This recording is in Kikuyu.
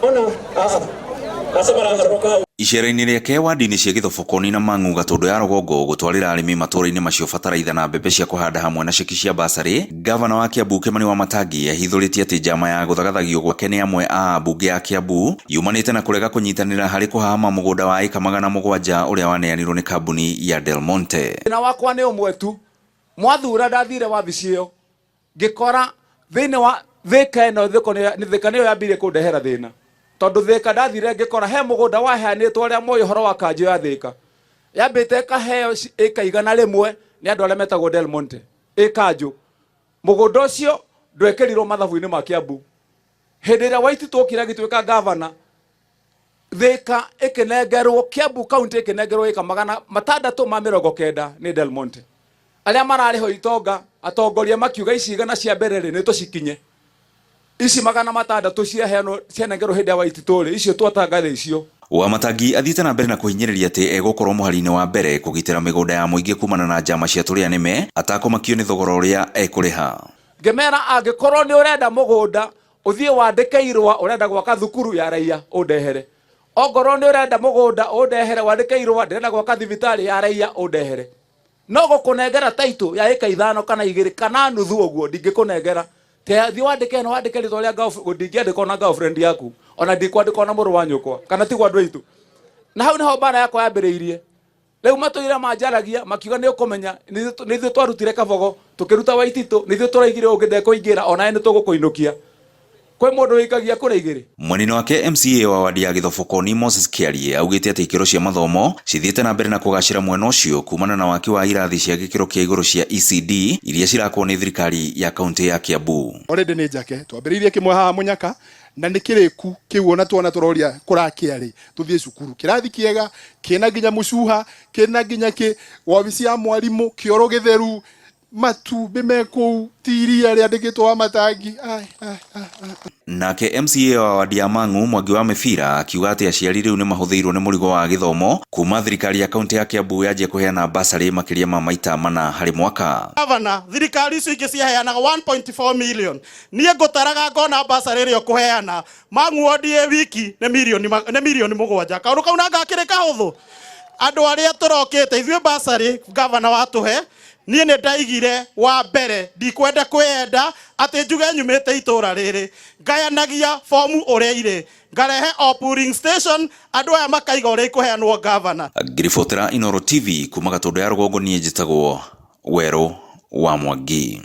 Unaona? Ah, nasema natoka hau. Icera-inĩ rĩake wadi-inĩ cia Gĩthobokoni na Mang'u Gatũndũ ya rũgongo gũtwarĩra arĩmi matũũra-inĩ macio bataraitha na mbembe cia kũhanda hamwe na ceki cia basarĩ, ngavana wa Kiambu Kimani Wamatangi ahithũrĩtie atĩ njama ya gũthagathagio gwake nĩ amwe a ambunge a Kiambu yumanĩte na kũrega kũnyitanĩra harĩ kũhahama mũgũnda wa ĩka 700 ũrĩa waneanirwo nĩ kambuni ya Del Monte. Thĩna wakwa nĩ ũmwe tu, mwathura ndathire wabici ĩyo ngĩkora thĩinĩ wa Thĩka ĩno, Thĩka nĩyo yambire kũndehera thĩna, tondũ Thĩka ndathire ngĩkora he mũgũnda waheanĩtwo arĩa moĩ ũhoro wa kanjũ ya Thĩka, yambĩte ĩkaheo ĩka 100 nĩ andũ arĩa metagwo Del Monte ĩ kanjũ. Mũgũnda ũcio ndwekĩrirwo mathabu-inĩ ma Kiambu. Hĩndĩ ĩrĩa Waititu okire agĩtuĩka ngavana, Thĩka ĩkĩnengerwo, Kiambu County ĩkĩnengerwo ĩka 690 nĩ Del Monte. Arĩa mararĩ ho itonga, atongoria makiuga ici igana cia mbere rĩ, nĩ tũcikinye. Ici 600 ciaheanwo, cianengerwo hĩndĩ ya Waititu rĩ, icio twatangatha icio. Wamatangi athiĩte na mbere na kũhinyĩrĩria atĩ egũkorwo mũhari-inĩ wa mbere kũgitĩra mĩgũnda ya mũingĩ kumana na njama cia tũrĩa nĩme atakũmakio nĩ thogora ũrĩa ekũrĩha. Ngĩmera angĩkorwo nĩ ũrenda mũgũnda ũthiĩ wandĩke irũa ũrenda gwaka thukuru ya raia ũndehere, ongorwo nĩ ũrenda mũgũnda ũndehere wandĩke irũa ndĩrenda gwaka thibitarĩ ya raia ũndehere. No gũkũnengera title ya ĩka 5 kana 2 kana nuthu ũguo ndingĩkũnengera. Thiĩ wandĩke ĩno, wandĩke rĩtwa rĩa girlfriend, ndingĩandĩka ona girlfriend yaku, ona ndikwandĩka ona mũrũ wa nyũkwa, kana tigwo andũ aitũ. Na hau nĩho mbara yakwa yambĩrĩirie. Rĩu matũire manjaragia makiuga nĩ ũkũmenya nĩ ithuĩ twarutire Kabogo tũkĩruta Waititũ, nĩ ithuĩ tũraigire ũngĩ ndekũingĩra, onawe nĩ tũgũkũinũkia. Kwĩ mũndũ wĩikagia kũrĩa igĩrĩ. Mwena-inĩ wake MCA wa wadi ya Gĩthobokoni Moses Kĩarie augĩte atĩ ikĩro cia mathomo cithiĩte na mbere na kũgacĩra mwena ũcio kumana na waki wa irathi cia gĩkĩro kĩa igũrũ cia ECD iria cirakwo nĩ thirikari ya kaunti ya Kiambu. Already nĩ njake twambĩrĩirie kĩmwe haha Mũnyaka na nĩ kĩrĩku kĩu ona twana tũroria kũrakĩa rĩ tũthiĩ cukuru kĩrathi kĩega kĩna nginya mũcuha kĩna nginya kĩ wabici ya mwarimũ kĩoro gĩtheru matumbĩ me kũu ti iria rĩandĩkĩtwo wa matangi. Ai, ai, ai, ai. Nake MCA wa wadi ya Mang'u Mwangi wa Mĩbira akiuga atĩ aciari rĩu nĩ mahũthĩirwo nĩ mũrigo wa gĩthomo kuma thirikari ya kaunti ya Kiambu yanjia kũheana basarĩ makĩria ma maita mana harĩ mwaka. Gavana, thirikari icio ingĩ ciaheanaga 1.4 million. Niĩ ngũtaraga ngona basarĩ ĩrĩa ũkũheana Mang'u wodi ĩ wiki nĩ mirioni nĩ mirioni 7. Kaũndũ kau nanga akĩrĩ kahũthũ. Andũ arĩa tũrokĩte ithuĩ basarĩ gavana watũhe, niĩ nĩ ndaigire wa mbere ndikwenda kwĩyenda atĩ njuge nyumĩte itũra rĩrĩ, ngayanagia bomu ũrĩa irĩ, ngarehe o polling station andũ aya makaiga ũrĩa ikũheanwo gavana. Ngĩribotera Inooro TV kuma Gatũndũ ya rũgongo, niĩ njĩtagwo Werũ wa Mwangi.